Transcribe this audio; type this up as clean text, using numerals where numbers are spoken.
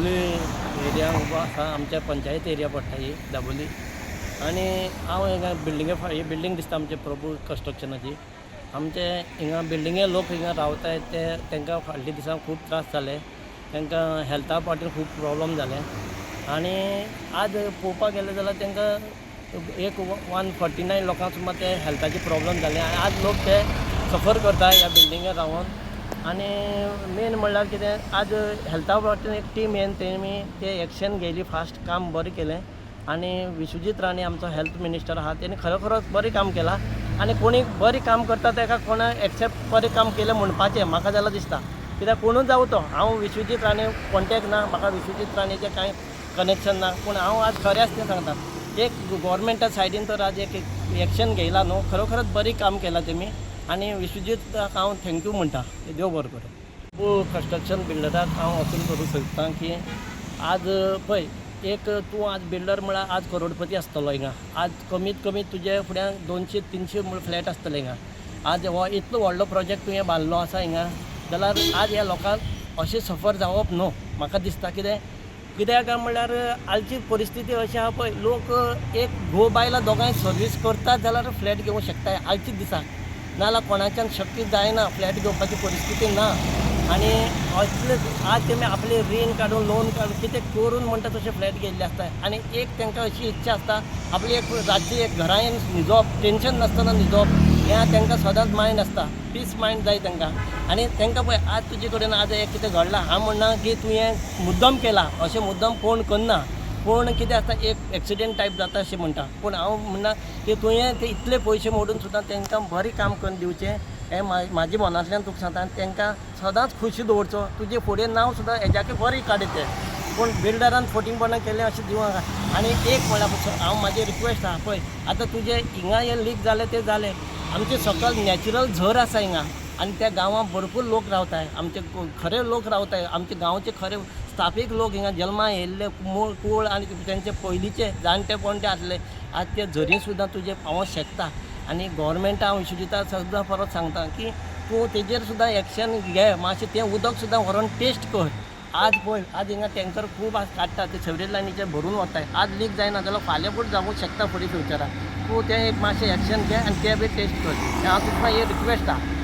Dabolim area उबो आसा. आमच्या पंचायत एरिया पडटा ही दाबोली. आनी हांव हिंगा बिल्डिंगे, ही बिल्डींग दिसता आमचे प्रभू कन्स्ट्रक्शनाची. आमचे हिंगा बिल्डिंगे लोक हिंगा रावताय, ते तांकां फाटल्या दिसां खूब त्रास जाले. तांकां हेल्था पाटीर खूब प्रॉब्लम जाले. आनी आज पळोवपाक गेलें जाल्यार तांकां एक 149 लोकांक सुमार ते हेल्थाचे प्रॉब्लम जाले आनी आज लोक ते सफर करता ह्या बिल्डिंगेर रावन. आनी मेन म्हणल्यार कितें, आज हेल्था वाटेन एक टीम येवन तेमी ते एक्शन घेयली, फास्ट काम बरें केलें. आनी विश्वजीत राणे आमचो हेल्थ मिनिस्टर आहा, तेणी खरोखरोच बरें काम केलां. आनी कोणी बरें काम करता ताका कोणा एक्सेप्ट बरें काम केलें म्हणपाचें म्हाका जाल्यार दिसता. कित्याक कोणूच जावं तो, हांव विश्वजीत राणे कॉन्टेक्ट ना म्हाका, विश्वजीत राणेचें कांय कनेक्शन ना, पूण हांव आज खरें आसा तें सांगता. एक गोवोरमेंटा सायडीन तर आज एक एक्शन घेयला न्हू, खरोखरच बरें काम केलां तेमी. आनी विश्वजीताक हांव thank you म्हणटा. देव बरो करूं. कन्स्ट्रक्शन बिल्डराक हांव अपील करूंक सोदता की आज पळय, एक तूं आज बिल्डर म्हळ्यार आज करोडपती आसतलो हिंगा. आज कमीत कमी तुजे फुड्यान 200-300 फ्लॅट आसतले हिंगा. आज हो इतलो व्हडलो प्रोजेक्ट तुवें बांदलो आसा हिंगा, जाल्यार आज ह्या लोकांक अशें सफर जावप न्हू म्हाका दिसता. कितें कित्याक काय म्हणल्यार आजची परिस्थिती अशी आहा पळय, लोक एक घोव बायलां दोगांय सर्वीस करतात जाल्यार फ्लॅट घेवंक शकता आयच्या दिसाक, नाजाल्यार कोणाच्यान शक्य जायना, फ्लॅट घेवपाची परिस्थिती ना. आनी असले आज तेमी आपले रीण काडून, लोन काडून, कितें करून म्हणटा तशें फ्लॅट घेयल्ले आसता. आनी एक तांकां अशी इच्छा आसता, आपली एक रातची एक घरान न्हिदप, टेंशन नासतना न्हिदप, हें तांकां सदांच मायंड आसता. पीस मायंड जाय तांकां. आनी तांकां पळय, आज तुजे कडेन आज एक कितें घडलां, हांव म्हणना की तुवें मुद्दम केलां, अशें मुद्दम कोण करना. पूण कितें आसता, एक एक्सिडेंट टायप जाता अशें म्हणटा. पूण हांव म्हणना की तुवें ते इतले पयशे मोडून सुद्दां तांकां बरें काम करून दिवचें, हें म्हाज्या मनांतल्यान तुका सांगता. आनी तांकां सदांच खुशी दवरचो. तुजें फुडें नांव सुद्दां हेज्याकय बरें काडीत ते. पूण बिल्डरान फटींगपणां केलें अशें दिवंक. आनी एक म्हणल्यार हांव म्हाजें रिक्वेस्ट आहा, पळय, आतां तुजें हिंगा हें लीक जालें तें जालें, आमचें सकयल नॅचरल झर आसा हिंगा आनी त्या गांवांत भरपूर लोक रावताय, आमचे खरे लोक रावताय, आमचे गांवचे खरे स्थापीक लोक हिंगा जल्मा येयल्ले मूळ कूळ आनी तेंचे पयलींचे जाणटे पोणटे आसले. आज ते झरी सुद्दां तुजे पावोंक शकता. आनी गोवोरमेंटा हांव विश्वजिता सुद्दां परत सांगता की तूं तेजेर सुद्दां एक्शन घे मातशें. तें उदक सुद्दां व्हरोन टेस्ट कर. आज पळय, आज हिंगा टँकर खूब आज काडटा, ते सिवरेज लायनीचेर भरून वताय. आज लीक जायना जाल्यार फाल्यां पूण जावूंक शकता फुडें फ्युचराक. तूं तें एक मातशें एक्शन घे आनी तें बी टेस्ट कर. हें हांव तुका एक रिक्वेस्ट आहा.